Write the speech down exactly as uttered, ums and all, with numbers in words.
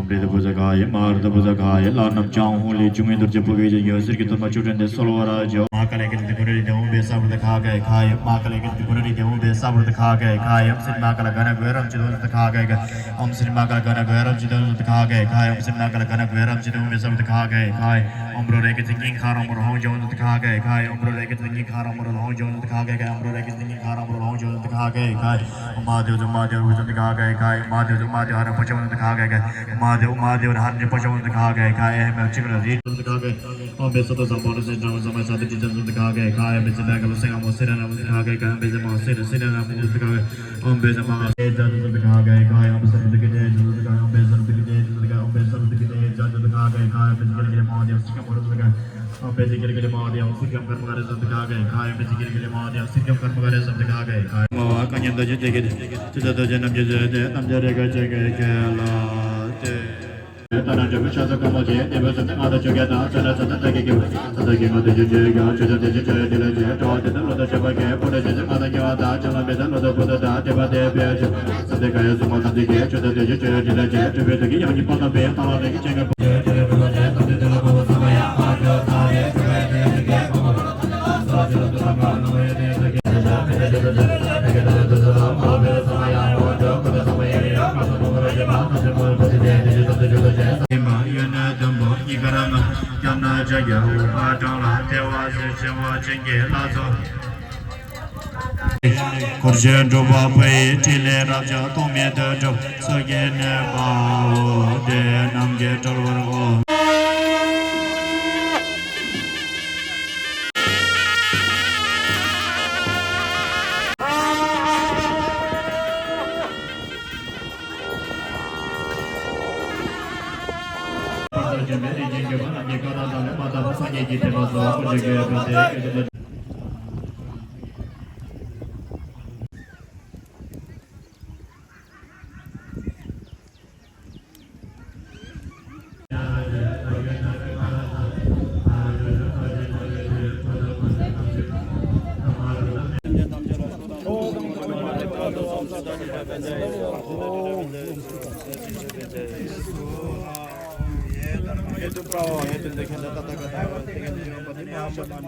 མ་འབྲེལ་དུ་བུ་ཟ་ག་ཡེ། མ་རུ་དུ་བུ་ཟ་ག་ཡེ། ལ་ནམ་ཅང་ཧུང་ལི་ཅུང་ངེ་དུར་གྱི་བུ་གེ་ཅན་ཡོད་ཟེར་གྱི་དུར་མ་ཆུ་ཕྲན་དེ་སོལ་བ་ར་ཇོ། མ་ཀ་ལེ་གི་དུ་གུ་རི་དེ་འོང་བེ་ས་བུ་ད་ག་གེ་ཁ་ཡེ། མ་ཀ་ལེ་གི་དུ་གུ་རི་དེ་འོང་བེ་ས་བུ་ད་ག་གེ་ཁ་ཡེ། ཨམ་སི་མ་ཀ་ལ་ག་ན་གོ་རམ་ཅི་དུ་ད་ག་གེ་ཁ་ཡེ། ཨམ་སི་མ་ཀ་ལ་ག་ན་གོ་རམ་ཅི་དུ་ད་ག་གེ་ཁ་ཡེ། ཨམ་སི་མ་ཀ་ལ་ག་ན་གོ་རམ་ཅི་དུ་བེ་ས་བུ་ད་ག་གེ་ཁ་ཡེ། ཨོམ་རོ་རེ་ཀི་ཙི་ཀིང་ཁ་རང་མོ་རང་ཇོ་ནི་ཁ་གེ་ཁ་ཡེ། ཨོམ་རོ་རེ་ཀི་ཙི་ཀིང་ཁ་རང་མོ་རང་ཇོ་ནི་ཁ་གེ་ཁ་ཡེ། ཨོམ་རོ་རེ་ཀི་ཙི་ཀིང་ཁ་རང་མོ་རང་ཇོ་ནི་ཁ་གེ་ཁ་ཡེ། མ་དེ་ཙི་མ་དེ་རུ་ཙི་ཁ་གེ་ཁ་ཡེ། མ་དེ་ཙི་མ་དེ་ཧ་ར་པོ་ཆོ་ནི་ཁ་གེ་ཁ་ཡེ། མ་དེ་མ་དེ་ཧ་ར་ནི་པོ་ཆོ་ནི་ཁ་གེ་ཁ་ཡེ། མེ་ཅིག་ར་རི་ནི་ཁ་གེ། ཨོམ་བེ་ས་ཏོ་ཟམ་པོ་རི་སི་ཏྲ་ཟམ་མ་ས་ཏི་ཅི་ཙམ་ནི་ཁ་གེ་ཁ་ཡེ། མེ་ཙི་མེ་ག་ལོ་སེ་ང་མོ་སེ་ར་ན་ནི་ཁ་གེ་ཁ་ཡེ། མེ་ཙི་མ་སེ་ར་སེ་ར་ན་མོ་ནི་ཁ་གེ། ཨོམ་བེ་ས་མ་ག་ཨེ་ཇ་དུ་དུ་ཁ་གེ་ཁ་ཡེ། ཨོམ་བེ་ས་དུ་དུ་ཁེ་ནེ་ཇ་དུ་དུ་ཁ་ཡེ། ཨོམ་བེ་ས་དུ་དུ་ཁེ་ནེ་ཇ་དུ་དུ་ཁ་གེ་ཁ་ཡེ། ཨོམ་བེ་ས་དུ་དུ་ཁེ་ནེ་ཇ་དུ་དུ་ཁ་གེ་ཁ་ཡེ། ཨོམ་བེ་ས་དུ་དུ་ཁེ་ནེ་ཇ་དུ་དུ་ཁ་གེ་ཁ་ཡེ། ཨོམ་བེ་ས་དུ་དུ་ཁེ་ནེ་ཇ་དུ་དུ་ཁ་གེ་ཁ་ཡེ། ཨོམ་བེ་ས་དུ་དུ་ཁེ་ནེ་ཇ་དུ་དུ་ཁ་གེ་ཁ་ཡེ། ཨོམ་བེ་ས་དུ་དུ་ཁེ་ནེ་ཇ་དུ་དུ་ཁ་གེ་ཁ་ཡེ། མ་བ་ཀ་ཉན་ད་ཇི་དེ་ཁེ་དེ་ཇི་ད་ད་ཇི་ནམ་ཇི་ཇི་དེ་ནམ་ཇི་རེ་ག་ཇི་གེ་ཁེ་ལ་དེ། ད་ནང་འཇོག་པའི་ཤ་ཚ་ཀ་མོ་ཆེ། དེ་བས་ཚ་ཚ་ང་དང་ཆོས་སྐད་དང་ཚ་ན་ཚ་ཚ་ད་གི་གི་བ་ཚ་ཚ་གི་ང་དང་ཆོས་ཆོས་ཀྱང་ཆོས་ཆོས་དེ་ཆོས་ཆོས་དེ་ལ་ཆོས་གྲོགས་དེ་དང་བློ་དང་ཆོས་པ་གས་པོ་དང་ཆོས་ཆོས་ང་དང་ཉེ་བ་དང་ཆ་ལ་མེད་དང་བློ་དང་བུ་དང་དང་དེ་པ་དེ་བས་ཆོས་ཚ་དེ་ག་ཡ་སུ་མ་ཚ་དེ་གས་ཆོས་དང་དེ་ཆོས་ཆོས་དེ་ལ་ཆོས་གྲུབ་པའི་དུས་ཀྱི་ཡང་ཉིད་པ་དང་པའི་ཐང་ལ་ལེགས་ཀྱི་ཆེན་གྱི་པོ་ཆོས་ཆོས་བུ་ལ་ཆོས་ཚ་དེ་དེ་ལ་བུ་བ་ཚ་བ་ཡ་ཨ་ཅོ་ཚ་རེ་ཆོས་པའི་དེ་ཆོས་གས་པ་པ། འཁོར་བཅས་འགྲོ་བ་པོའི་ཕྲིན་ལས་རབ་འབྱམས་ཐོགས་མེད་དུ་འགྲུབ། ཚོགས་ཀྱི་གནོད་པའོ། དེ་རྣམས་ཀྱི་གྲོལ་བར་ཤོག།